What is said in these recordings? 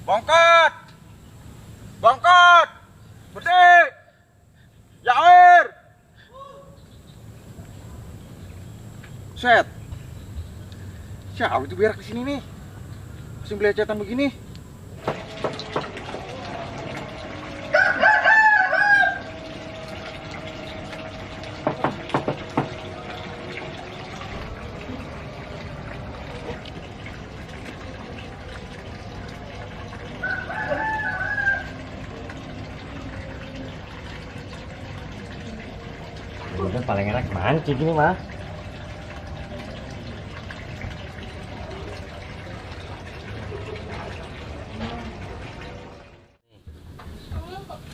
Bongkot! Bongkot! Berdiri! Jair! Set! Siapa itu berak di sini nih? Masih belecetan begini. Udah paling enak mancing ini mah.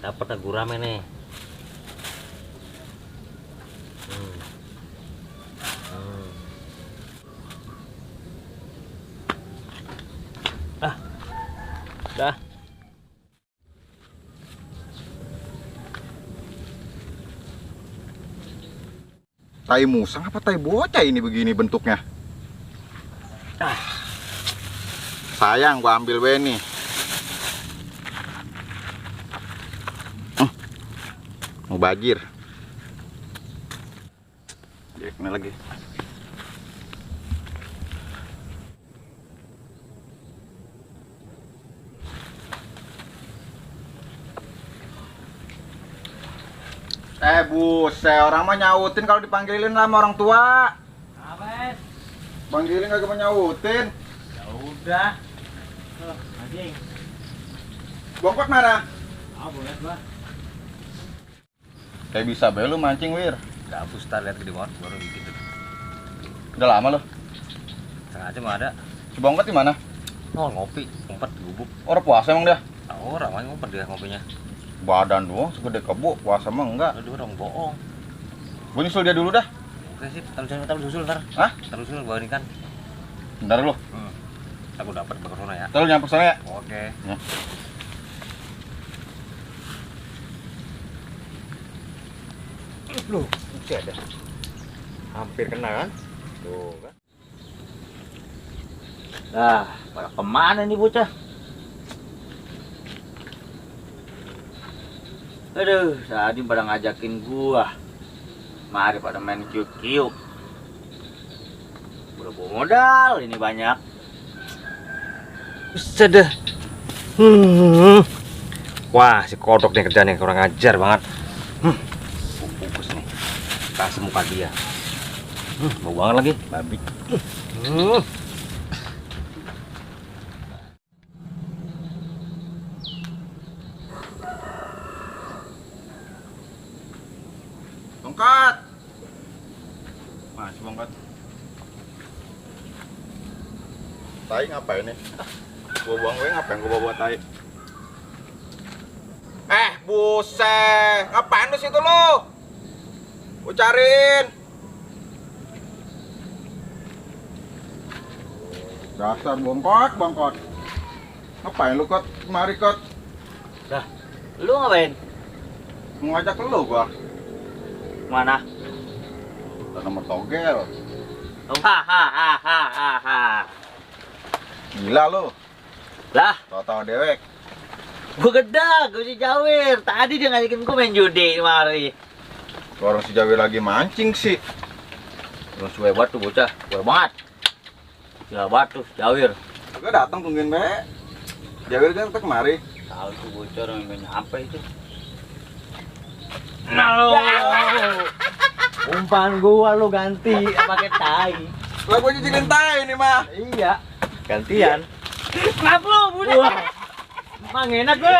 Dapat gurame nih. Dah. Tai musang apa tai bocah ini begini bentuknya? Sayang gua ambil we nih. Mau bajir. Kena lagi. Buset, orang mah nyautin kalau dipanggilin sama orang tua. Apa? Panggilin kagak mau nyautin. Ya udah. Tuh, mancing. Bongkot mana? Boleh, Bah. Kayak bisa be lu mancing, Wir. Gabus tar lihat gede banget baru gitu. Udah lama lo. Sengaja mah ada. Si Bongkot di mana? Oh, ngopi, ngumpet di gubuk. Orang puasa emang dia? Tahu ramai ngumpet dia ngopinya. Badan doang segede kebo, puasa mah enggak. Aduh, orang bohong. Gue nyusul dia dulu dah. Oke sih, taruh susul ntar. Hah? Taruh susul bawa ikan. Bentar lu. Aku dapat bakar sana ya. Terus nyampe sana ya? Oke. Ya. Loh, masih ada. Hampir kena kan? Tuh kan. Nah, pada kemana nih bocah? Aduh, tadi pada ngajakin gua. Mari pada main kiuk-kiuk. Udah bawa modal ini banyak. Buset dah. Wah, si kodok nih kerjanya kurang ajar banget. Bungkus nih. Kasih muka dia. Bau banget lagi, babi. Bongkot. Masih Bongkot. Tai ngapain nih? Gua buang gue ngapain gua bawa tai? Buset, ngapain di situ lo? Gua cariin. Dasar Bongkot. Ngapain lu Kot? Kemari Kot. Dah, lu ngapain? Mau ngajak lu gua. Mana? Nomor togel. Hahaha. Gila lu. Lah, Tahu-tahu dewek. gua gedak, gua si Jawir. Tadi dia ngajakin gua main judi kemari. Orang si Jawi lagi mancing sih. Terus gue batu bocah, gue banget. Ya batu, Jawir. Gua datang tungguin be. Jawi kan kita kemari. Tahu tuh bocah orang main apa itu? Halo. Umpan gua lu ganti pakai tai. Lah gua nyicilin tai nih mah. Iya, gantian. Kenapa lu, budak? Emang enak gue.